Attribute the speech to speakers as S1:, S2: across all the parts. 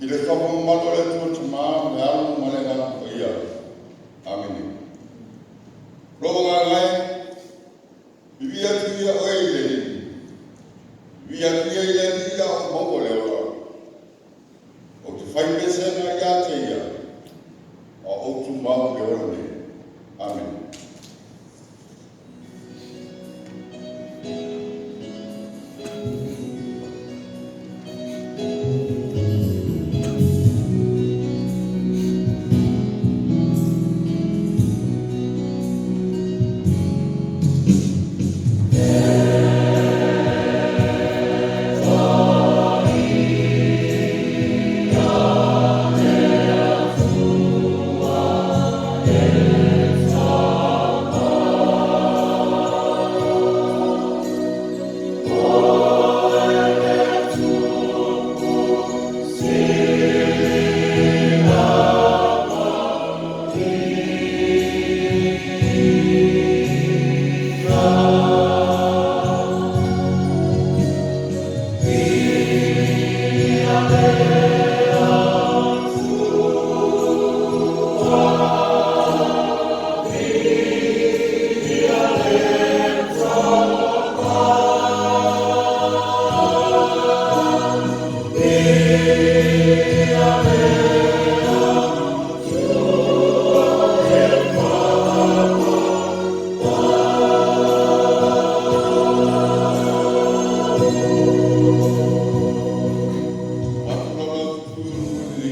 S1: I le suafa mamalu o le Atua Tamā ma le Alo ma le Agaga Paia. Amene. Lou agaga e, viviia atu ia oe i le Alii. Viviia atu ia i le Alii a o maua le ola. Ou te fai pesega ia te ia, a ou tumau i le ola nei. Amene. Matou laulau i le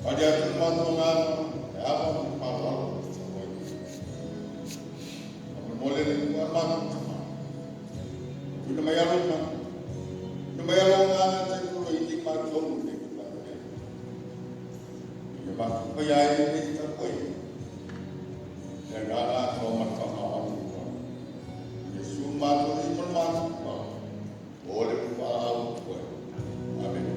S1: Faaali atu le matou agaga o le ava ma le faaaloalo i le tapuaiga. Faamolemole le Atua le matou Tama, tuuina mai lou mana, tuuina mai lou agaga e taitai ai matou i le itula lenei. Ia matou faia ai lenei tapuaiga. Le agaga atoa ma le faamaoni ua. Iesu matou Alii ma le matou Tama, o le papaau atu ai. Amene.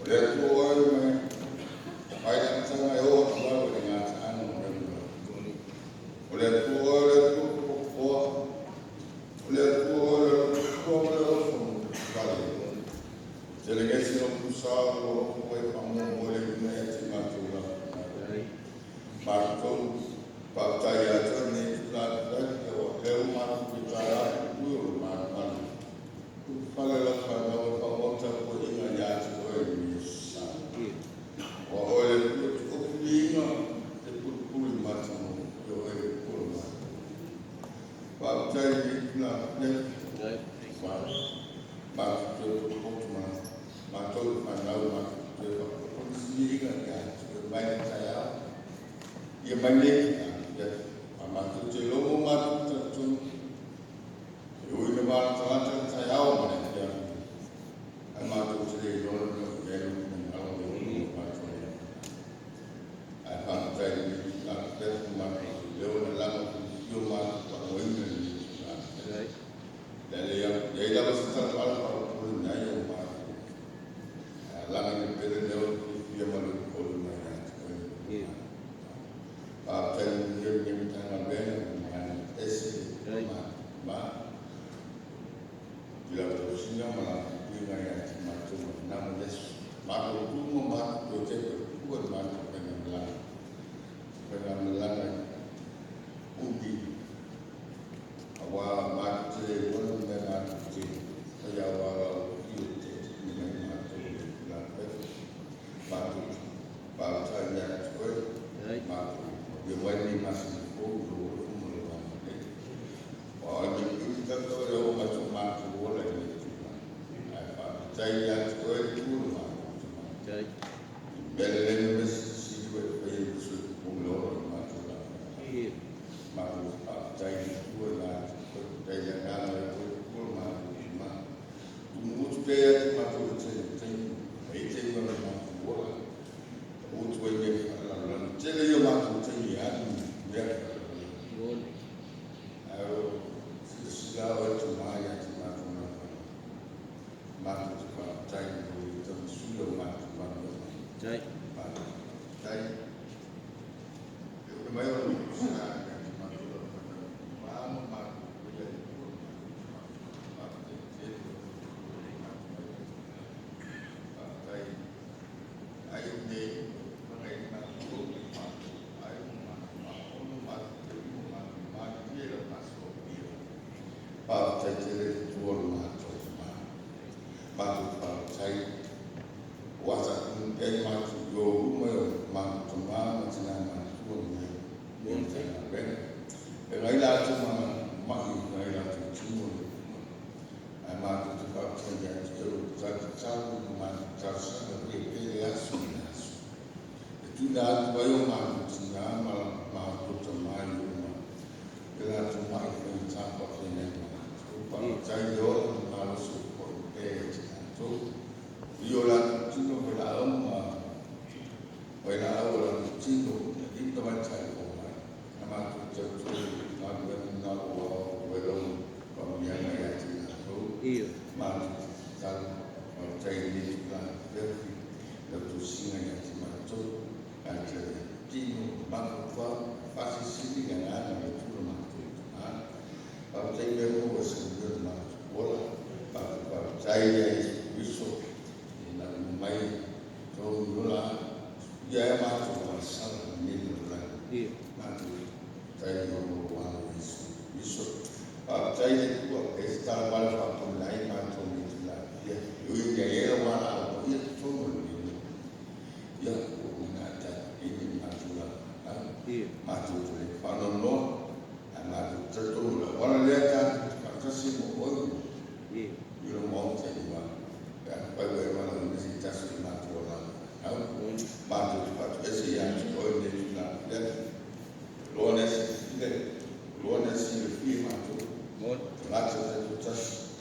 S1: O le Atua oe mai mai le amataga e oo atu lava i le gataaga o mea uma. O le Atua oe, o le Atua popoa. O le Atua oe, o le alofa ma le alofa vale. Telegesi o pusa o lo o e whango mo le una e te mātou la. Mātou, pātai atu nei tu la la te o leo mātou ki tā rā ui o le mātou. Tu whale la whanau e whangota ko inga ia te oe ni sa. O oe le pua tu okulinga te purupuri mātou mo i o e kura mātou. Pātai ni tu la le mātou te potu mā. Mātou whanau mātou te whakaponisiga ia te mai le tai ao. Ia mai le ia a mātou te lomo mātou tatonu. E ui na māla talata tai ao ma le kia. Ai mātou te le lola no i elu na ngalo le ulu mātou le. Ai whakatai ni la te mātou te leo na langa ki o mātou pa oina ni la te. Le le ia ia lava se tala ala pa puli na ia o mātou. Langa ni pere leo ki fia malu kolu na ia te oe. Pātai ni ni ni tanga bena ma ese ma ma ila to singa ma la pinga ia te mātou ma nama Yesu. Mātou tu ma mātou te te kua mātou penga melanga. Penga melanga undi. Awa mātou te wana me mātou te ia wa la i te ni mai mātou la pe. Mātou pātai ia te oe. Mātou ia wai ni masi o ro ro mo le wa le. Wa ni i te tau le o mātou mātou ola i le tula. Ai pātai ia te oe tu mātou te mātou. Bele le me si koe whai e su o le oro i mātou la. Mātou pātai i tua la te koe te ia ngana e koe kua mātou i mā. Tu mutu pēa te mātou te te te e te ua le mātou ora. O tu e me whakararani. Tele ia mātou te i anu mea whakararani. Au, sila o te mai a te mātou nā whana. Mātou te whakatai o i tana sui o mātou mātou. Mātou tai. E una mai o sa ia te mātou la whana. Māma mātou kuia i kua mātou. Mātou te te mātou mai. Whakatai. Ai o nei, whangai mātou o mātou. Ai o mātou, mātou mātou, te umo mātou, mātou i la mātou ia. Pātai te re tuaru mātou mā. Mātou pātai. Wata e mātou yo uma o mātou ta mā, ma te nā mātou mea. Mea te ngā rena. E ngai lātou ma mahi, ngai lātou tino le kuma. Ai mātou te whakatai ia te ero, tā te tālu ma mātou tāsanga e pere aso i aso. E tūna atu ai o mātou tina ma mātou ta mai o mā. E lātou mai whai tāpa whenei mātou. Pātai le ora ma māloso ko i pere te tātou. I o lātou tino whai la au ma whai la au o lātou tino i ta mai tai o mai. A mātou te tau ngā wena ngā o au wai rongo pa mianga ia te tātou. Mātou te tātou pātai ni te la whiawhi lau tō singa ia te mātou. A te tino mātou whasisiri nga ngā le tura mātou i te mā. Pātai mea mo o sa mea mātou ola. Mātou pātai ia i Kristo e na mai tō nola ia e mātou wā sala ni le la. Mātou tai o wā Yesu Kristo. Pātai le tua e te tala wala whakapuna ai mātou me te la. Ia, ui ia e la wā la o ia te tono le. Ia, o ngā tā e ni mātou la. Mātou te le whanonoa. A mātou te tono la. Wala lea tātou te whakatasi mo oi. I o mō te ua. Ia, pai wai wala o nisi tasu i mātou la. Au, mātou te whatu ese ia te oi ne tu la. Ia, loa nesi le, loa nesi le fie mātou. Te ngāta te tu tasi.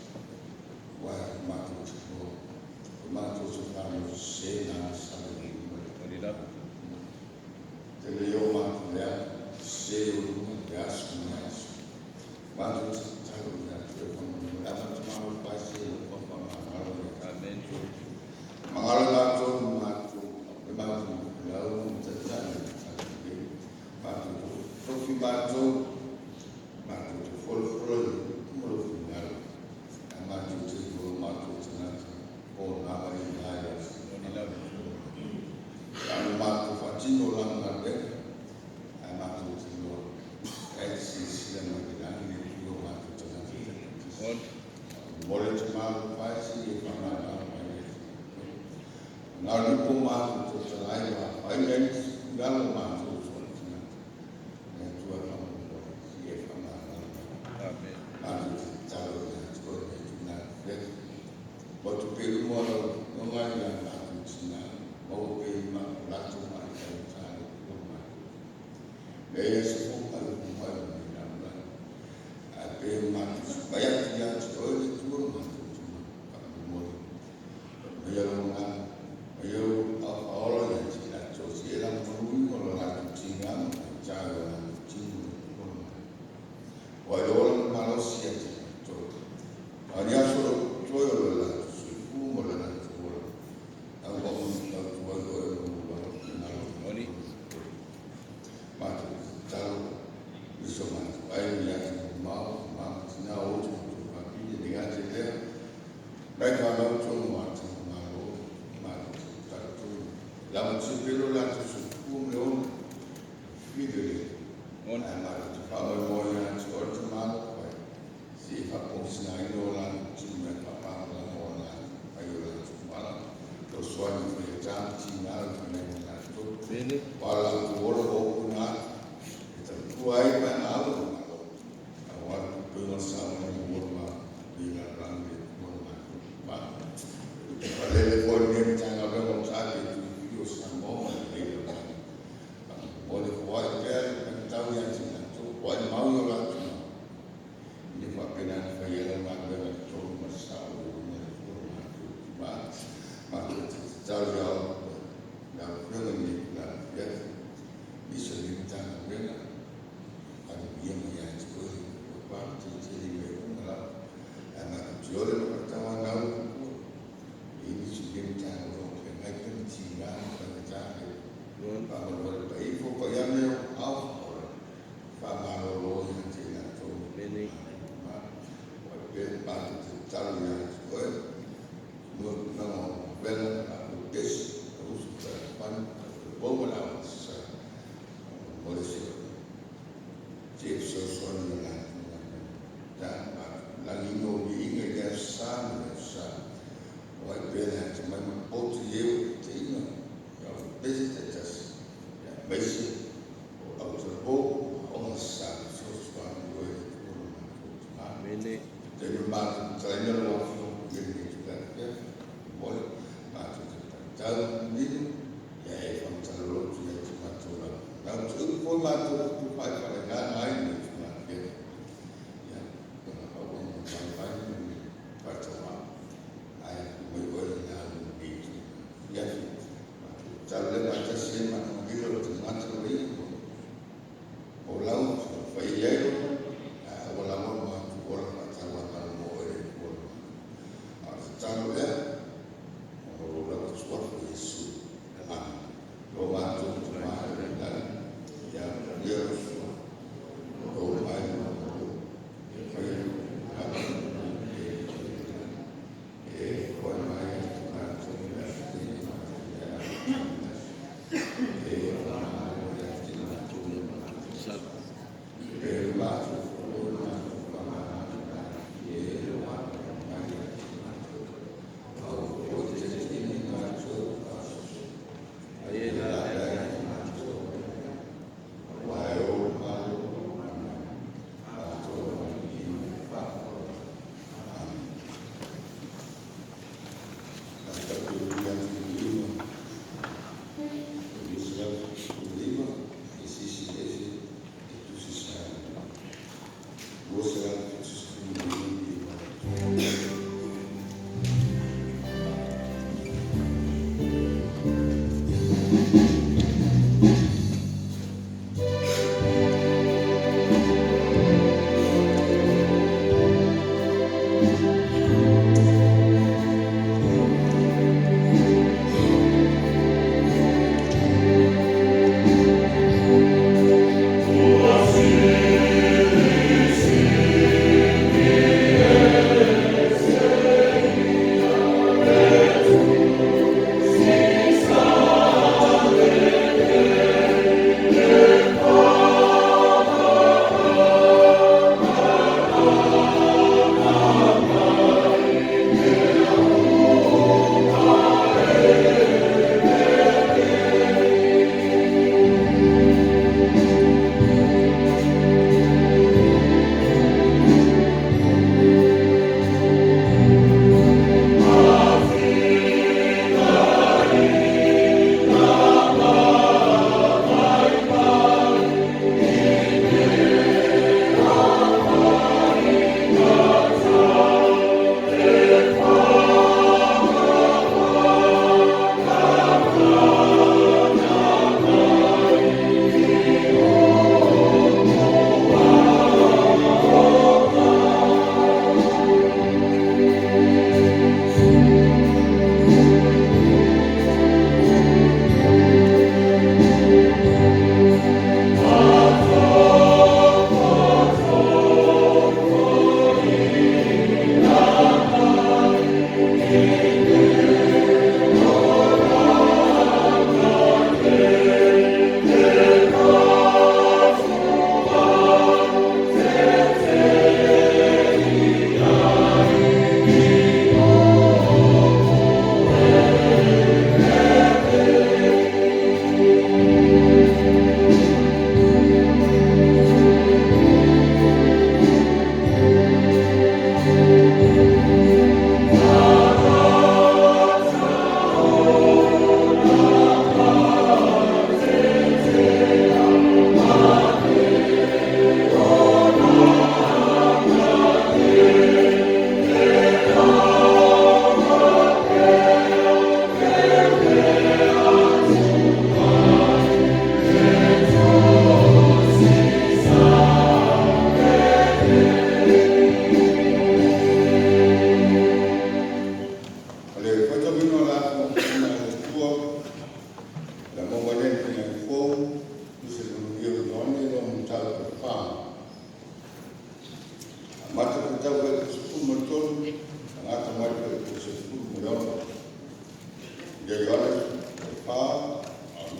S1: 4,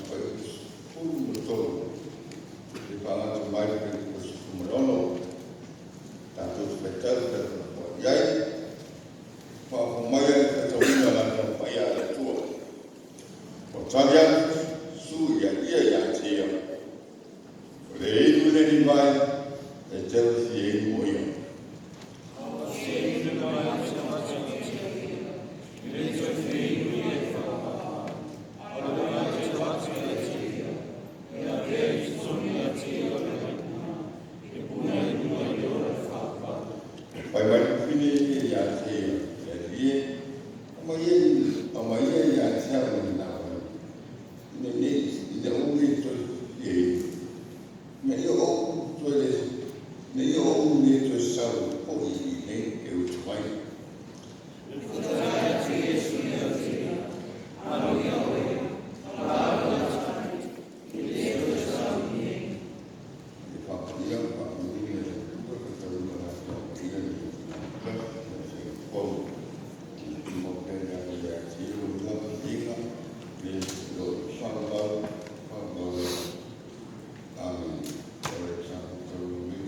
S1: 13, le faalata mai le 16, tatou te faitau tatou i ai, faafofoga mai le faitauina o le Agaga Paia a le Atua. Ua tali atu Iesu ia ia te ia, o le inu i le vai e te fia inu o ia. Fai mai le fine ia te ia, le Alii e, aumai ia ia te au le na vai, ina ne ina ou le toe fia inu. Ina ia ou toe le, ina ia ou le toe sau foi i nei e utu mai. E whakaia, whakamuri e le Atua, whakataunga la te whakaia le le pou. Mo pēnā o le ati o lava inga, le lo whanau, whanau. Amen. O le tātou taunui.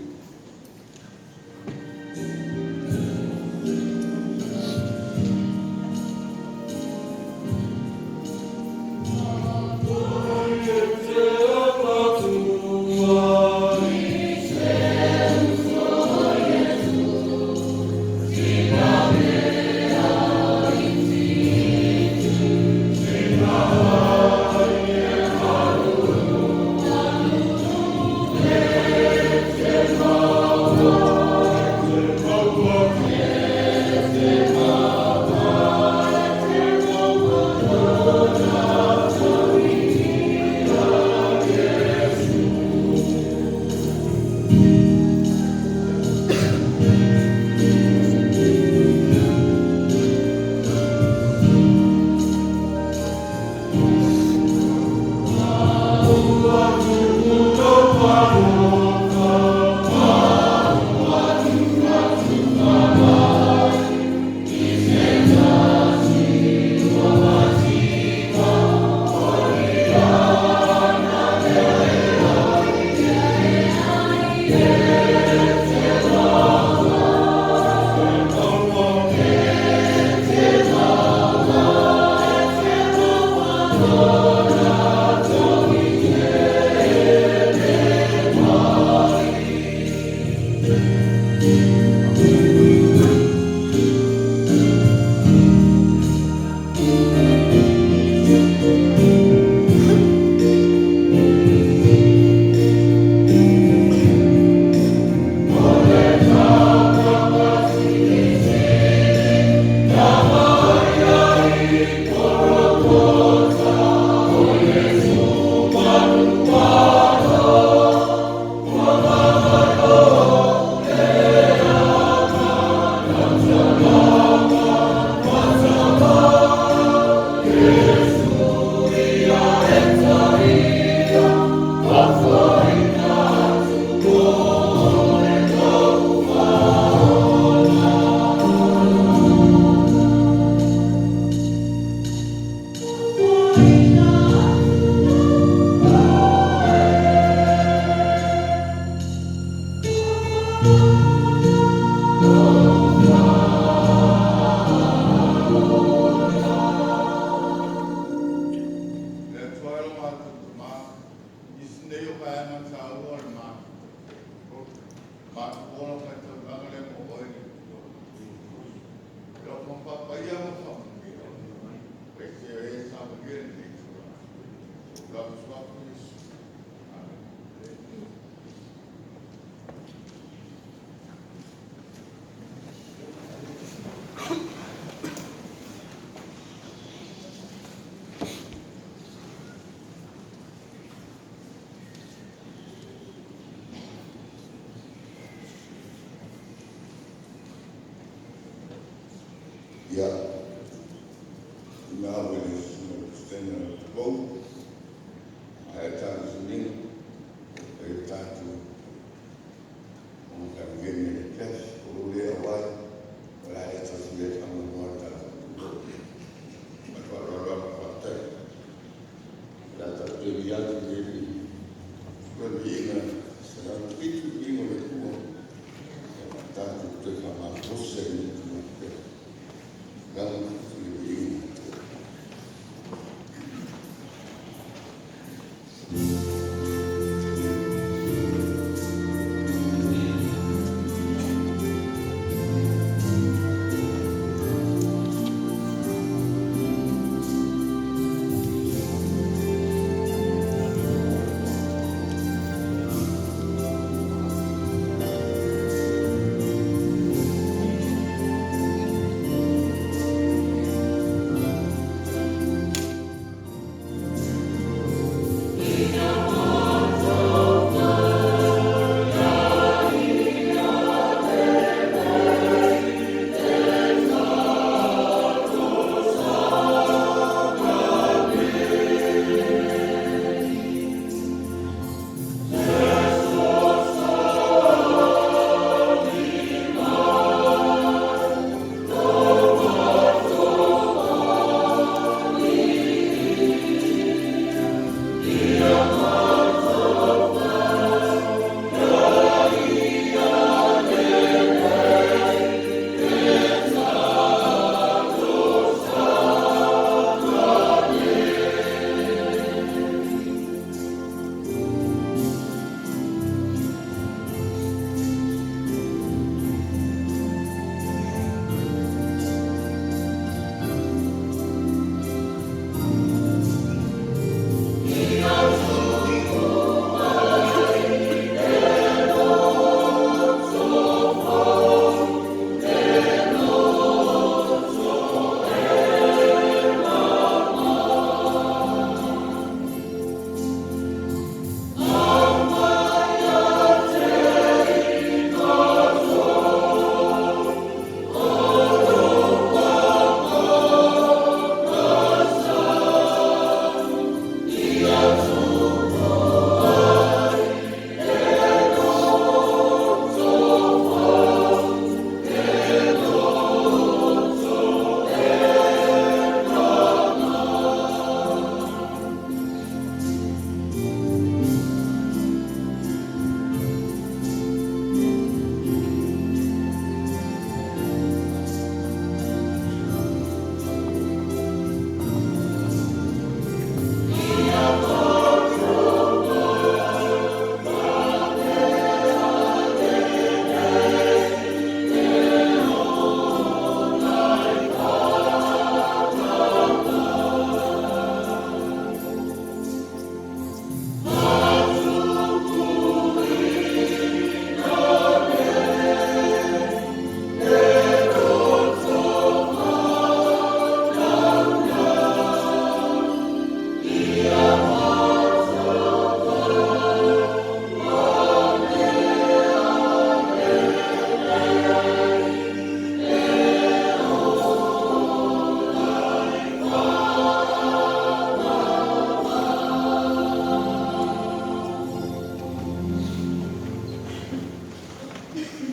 S1: Le Atua e lo mātou tamā, i sinei o vaega tāua o le mātou. Mātou ona whaitautanga le mo oe le Io whapapaia ma whamungia. E te e sa maria nei tura. O la suaku Yesu. Amen. Ia, ina au e le suna kustena o te pou, ae tātou suninga, e tātou o ka ngene le pias, o le awai, o la e tasi e tanga moa tātou. Ma tua roa roa ma whātai. Toe viiga 107 viiga o le Atua ia tatou toe faamalosi ai i le Atua pea. Lava le viiga o le Atua.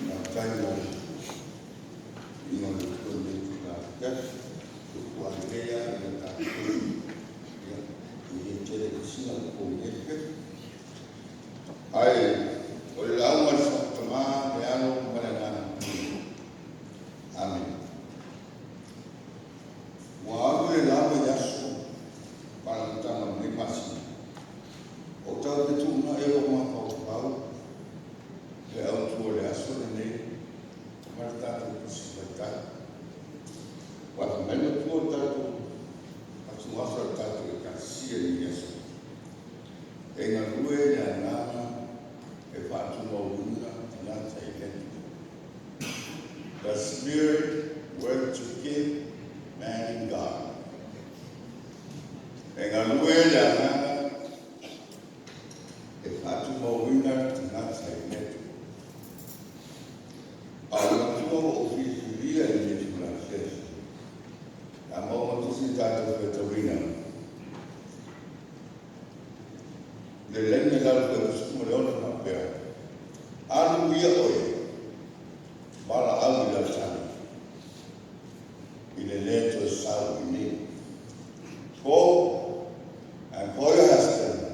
S1: Faafetai mo viiga o le Atua i lenei itula afiafi. Ua lelei lava le tatou ia, e le tele sina po i lenei afiafi. Ae o le lauga a le Tama, le Alo ma le Agaga Paia. Amene. Ua alu le lava i aso ma le amataga o lenei masina. O tau fetuunai lou mafaufau le autu o le aso lenei ma le tatou Tusi Faitau. Ua fai mai le Matua o tatou fatugao o le tatou Ekalesia i lenei aso. E galue le agaga e faatumauina tagata i le Atua. The Spirit work to keep man in God. E galue le agaga e faatumauina tagata i le Atua. A o le matua ua ou filifilia i lenei itula afiafi. A maua tusi tatou faitauina. Le laina i lalo 96 faapea. Alu ia oe, valaau i lau tane, i le lē toe sau i inei. Go and call your husband.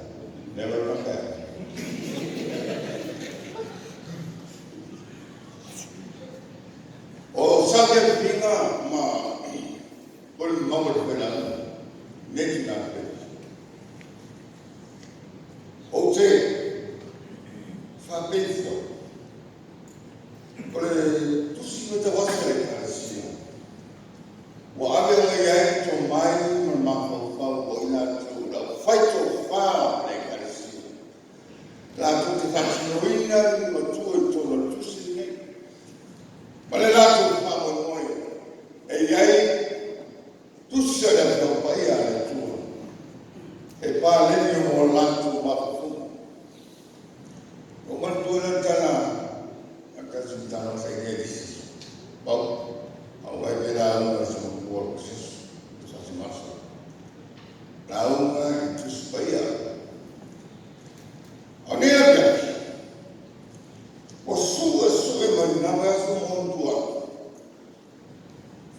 S1: paleni o latou mafaufauga. Ua manatua lea le tala a tasi tala sa i ai pau au ai pe lauga i se matua o Iesu sa se maso. Lauga i Tusi Paia. O nei afiafi, ua suesue mai na vaiaso ma ona tua atu.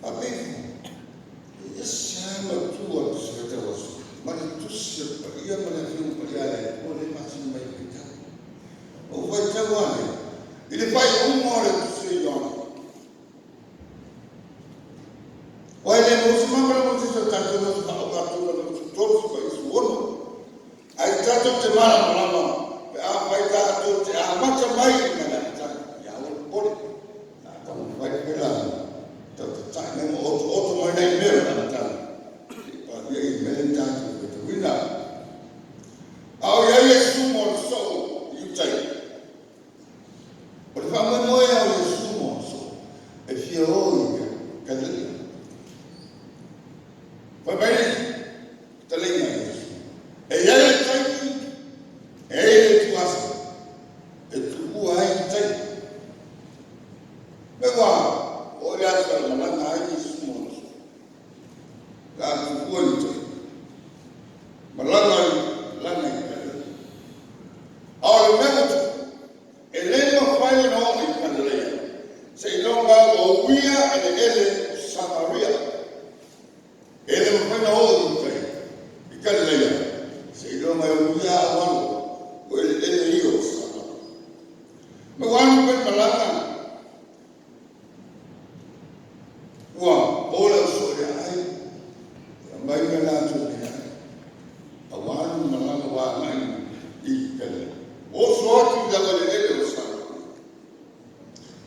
S1: Faapefea, e ese lava matua o le Tusi Faitau Aso, ma le Tusi a le Paia ma le Afioga Paia a le Atua lea e faasino mai e faitau. Ou faitau lava lea, i le faaiuga o le Tusi a Ioane. Aua e le maua se malamalama o se isi o tatou na o se faaoga atu o le 36. Ae tatou te malamalama pe afai tatou te amata mai ma le amataga. Ia aua le popole. A taumafai pea la tau tatai mai ma otooto mai nai mea o le amataga. Se i paia i mea lea tatou faitauina. A o i ai Iesu ma ona soo i uta i. O le faamoemoe lava o Iesu ma ona soo e fia o i Galilea. Fai mai le fetalaiga a Iesu, e i ai le taimi, e i ai le ituaso e tuua ai le taimi. Me ua oo i le aso e malaga ai Iesu ma ona soo. Le a tuua le taimi. Malaga i lana i Galilea. A o le mea ua tupu, e le mafai ona oo i Galilea, seiloga ua uia eleele o Samaria. E le mafai ona oo i uta i Galilea, seiloga e uia auala o eleele ia o Samaria. Ma ua alu pea le malaga, ua o le ausoo i le aai, e aumai le latou meaai, a ua alu le malaga ua agai i Galilea. Ua oso atu i le laueleele o Samaria.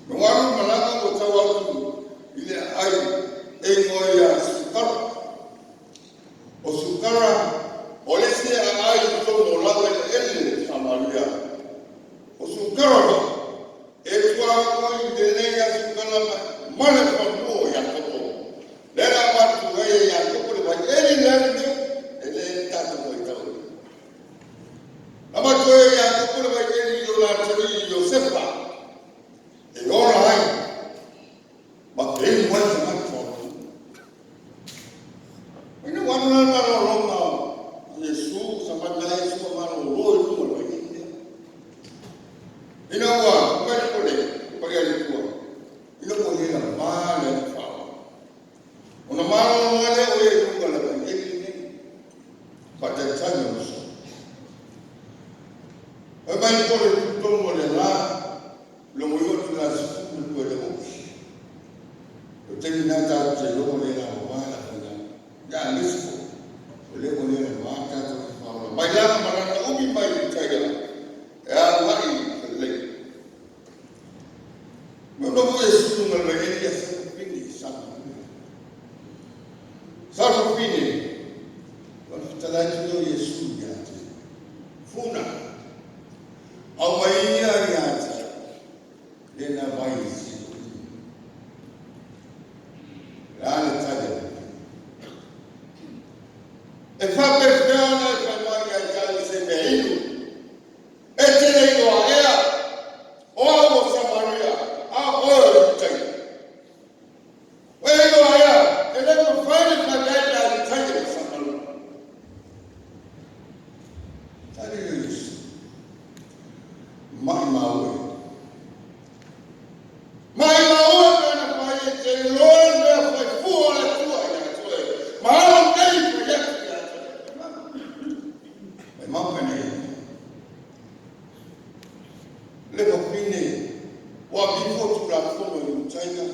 S1: Ma ua alu le malaga ua tau atu i le aai e igoa ia Sukara. O Sukara, o le isi aai i totonu o laueleele o Samaria. O Sukara foi, e tuaoi lelei lava Sukara ma le fanua o Iakopo. Lea na avatu ai e Iakopo le vaieli lea lenei, e le tatou faitauina. Na avatu ai e Iakopo le vaieli i lo la atalii Iosefa e ola ai ma feinu ai tagata o le nuu. Ina ua alu la le malologa o Iesu, savali la Iesu ma malolo i luga o le vaieli lea. Ina ua fai mai le paia i le Atua, ina ua le lavā le agi faaaloalo, ona malolo ai lea o ia i luga o le vaieli lenei, faatalitali i lona soa. Fai mai po o le tutonu o le la, logo atu i le 12 i le uli. O le taimi lena tatou te iloa ua le lavava le aufaigaluega. Ia aemaise foi o lea ua le lavava le tatou faaola mai lana malaga umi mai Itaia e agai i Galilea. Ma nofo Iesu i luga o le vaieli ia sau le fafine Samaria. Sau le fafine, ona fetalai atu lea o Iesu ia te ia. Funa, aumai ia ia te au lena vai e sili. O le a le tali a le Atua? E faapefea ona e fai mai ia te au i se mea inu? E te le iloa ea, o au o Samaria, a o oe o Iutaia? Ua e iloa ea, e le mafai ona fai ai pe a Iutaia ma Samaria? Tali le Iesu, maimau e. Maimau e pe ana fai e te iloa le mea fai fua o le Atua ia te oe, ma au nei fai atu ia te oe. Maimau pe ana iloa. Le fafine ua before Tulafono i Utaia,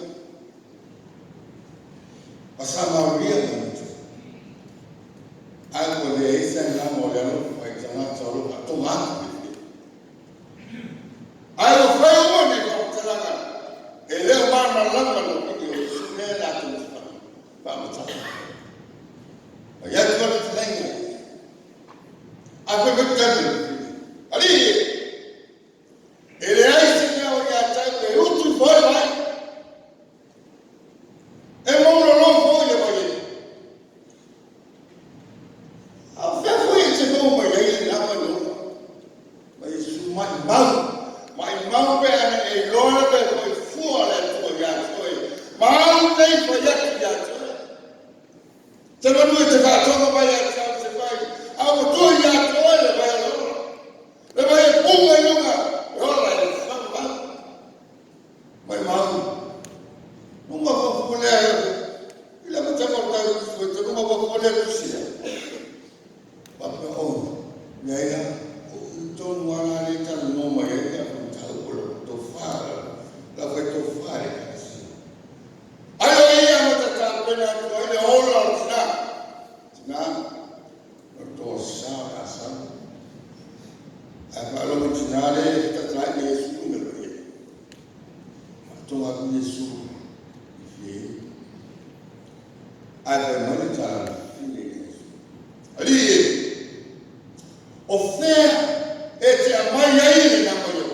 S1: ma Samaria ma Iutaia. Ae ua leai se agaga o le alofa i tagata o lo o faatoga atu i le Ae ua fai uma nei faamatalaga e le o malamalama le fafine o Iesu lea latou te faamatala. Fai atu la le fetalaiga a Iesu. A fai mai tali le fafine, Alii e, e leai se mea o ia te au e utu ifo ai le vai. E maulolo foi le vaieli. A o fea foi e te maua Ia tonu ala le tala no mai ai ka tau o lo to fa la fa to fa le kasi. Ai o ia ma ta ta pena tu ai le ola o tina. Tina o to sa ka sa. Ai fa lo tina le ta ta le Yesu me lo ye. Tonga ku Yesu i fie. Ai fa mai le ta fi le Yesu. Ali o fea e te amai ai le na mai o.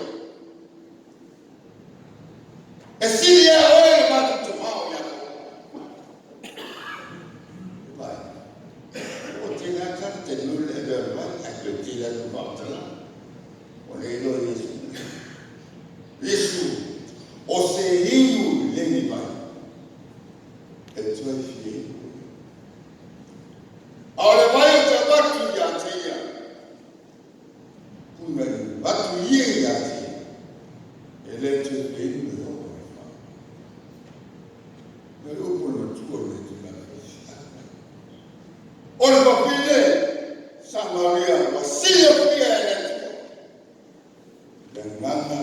S1: E sili a oe le matu te mao ia ko. Vai. O te ngā kara te nule e bea mai, ai koe te la tu mautala. O le ilo Yesu. Yesu, o se inu lengi mai. E tua i fie. A o le vai o te watu ia te ia. Puna i watu ia ia te ia. E le te fie inu e o e wha. Me upo na tua le te mea. O le papine, Samaria, wa sia fia e le tua. Le nganga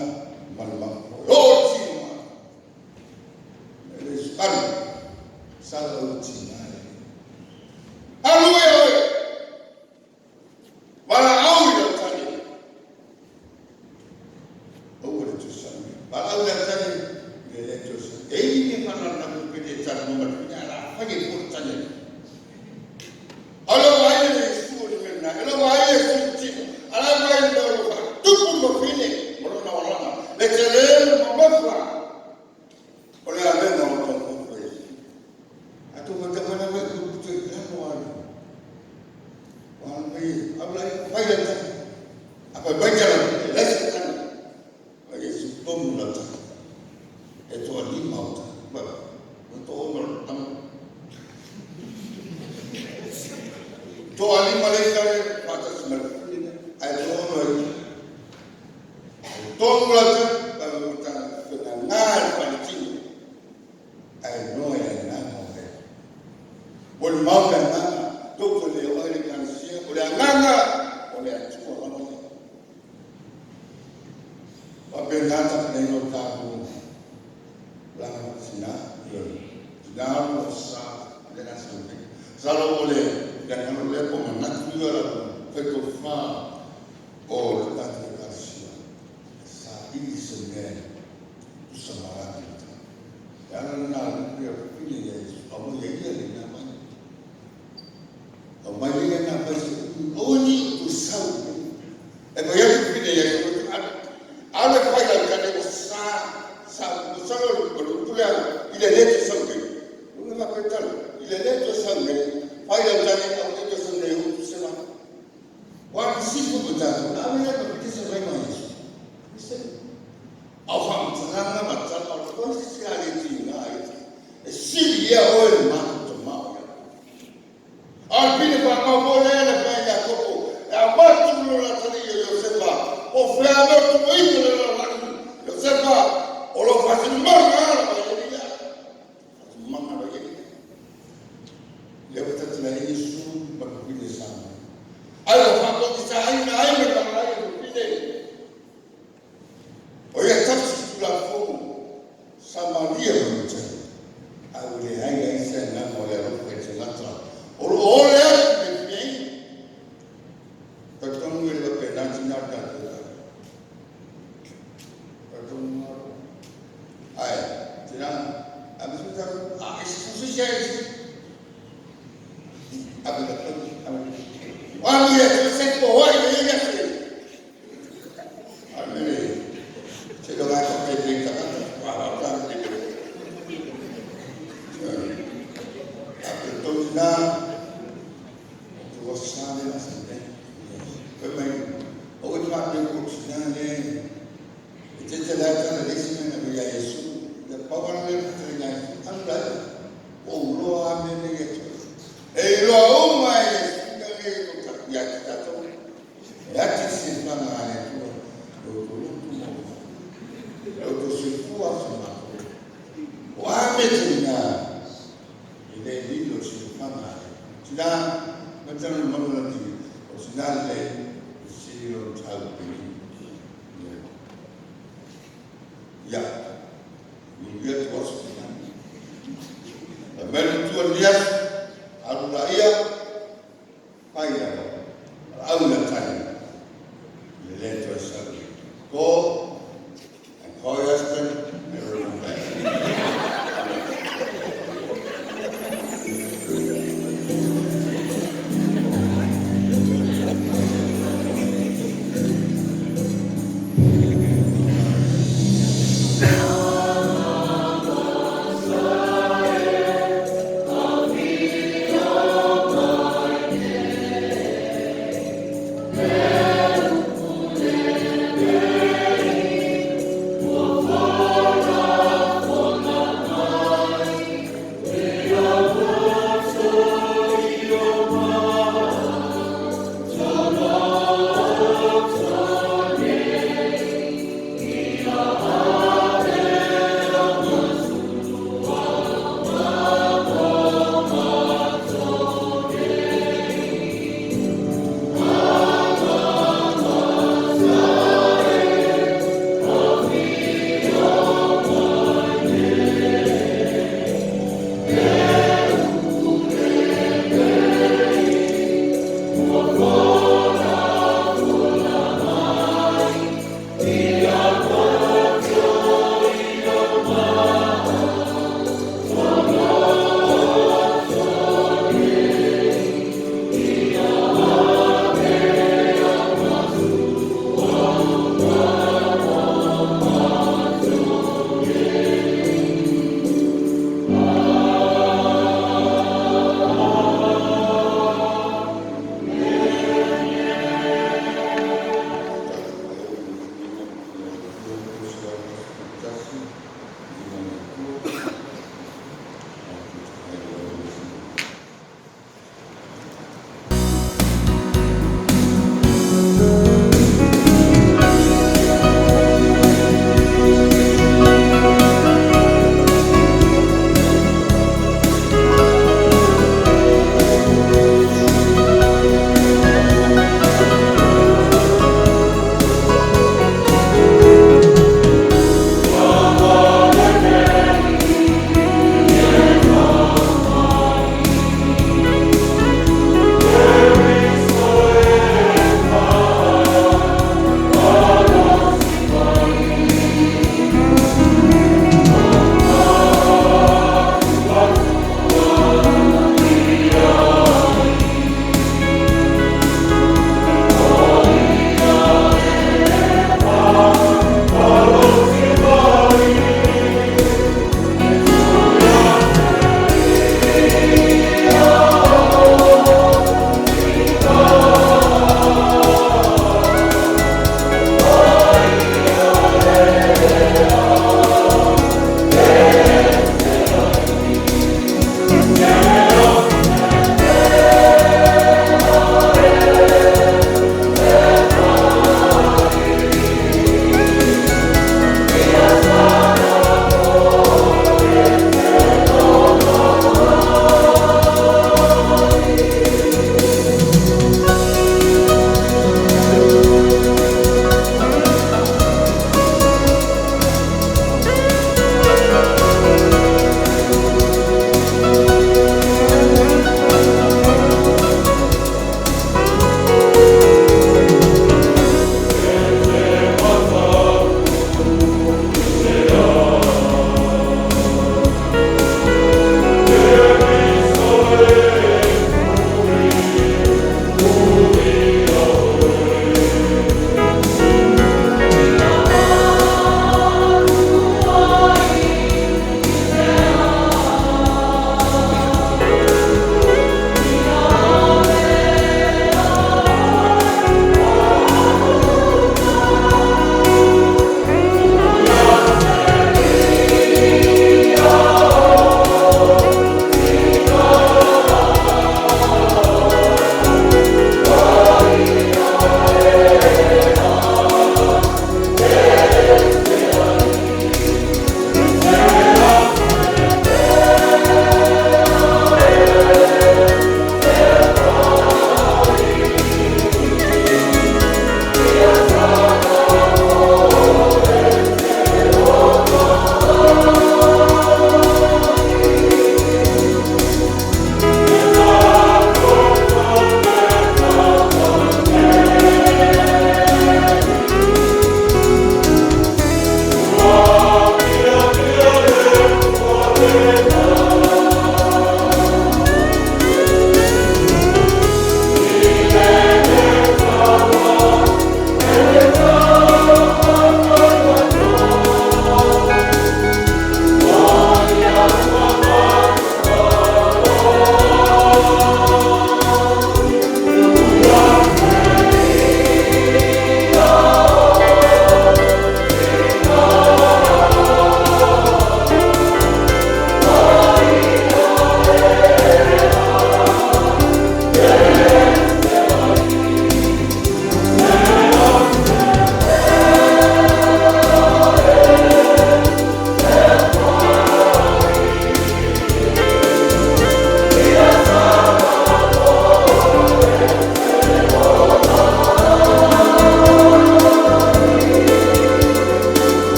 S1: ma le mako. O tima. E le alu. Sala o tima. Alu e oe. Wala au i le tani. Aua le tusani. Wala au i le tani. Le le tusani. E i ne mana na kupe te tani mo matu. Ala whake po tani. Alo vai le Yesu o le mena. Alo vai le Yesu tino. Ala vai le lo fa. Tupu mo fine. Mo na olanga. Le te le mo mafa. O le ave na o tau mo Yesu. Atu mata mana mai ku te la mo ana. Wa mai abla fai le tani. Apa baca la le se tani. Wa Yesu tomu la tani. E to lima o tani. Ba. O to ono tam. To alima le kare pata smal. Ai to ono e. Tomu la tani. Ba mo ta fena ngal pa le tini. Ai no e na mo e. O le mau le nganga, toko le o le kansia, o le anganga, o le atua lava le. Wa pe nata pe no taku la sina yo. Sina o sa le na sa le. Sa lo o le le ngano le po manatu yo la fe to fa o le tata le kansia. Sa ili se me tu sa marati. Ya na na le pili ye o mo ye ye le na mai. O mai le na mai se o ni tu sau. E mo ye pili ye a le fai la ka le sa sa sa lo lo tu le ile le tu sau ke. Una ma petal ile le tu sau ke. Fai la ka le o tu sau ne u se la. Wa si fu ko ta na me ya ko te se mai mai. Se au fa mtanga ma ta o ko se a le ti na ai. E si ia o le ma to ma ya. Al pine pa ma mo le le pa ya ko. E a ma tu lo la tani yo Josefa. O fe a ma tu i le la la. Josefa o lo fa si ma ma la ba ya. Ma ma ba ya. Le ta tla Yesu ba ko pine sa. Ai o fa ko ti sa ai na ai me la la ya pine. O ia tasi tu la fo Samaria mo te. Ai o le ai ai se na mo le ro pe te lata. O lo o le ai me pine. Ta tonu e le pe na ti na ta te. Ta tonu ai ti na a me ta a es su se a me la a me. Wa mi e se ko wa i le ya se. A me se lo va a te te ta ta wa ta te. A pe to na tu sa le la sa te. Pe mai o o fa pe ko ti na le. Te te la ta le si na ya Yesu. Le pa wa le te na an la o lo a me le ye. E lo o mai Yesu ka le ko ta ya ta to. Ya ti si fa na le tu. O to lo tu mo. O to si fu a sa ma. O a me te na. I le lilo si fa na. Tina ma tana mo la ti. O si na le au ia ia tu aso e mele tu ni aso alu la ia pai ia au la tai le le to sa. Go and call your husband and remember that.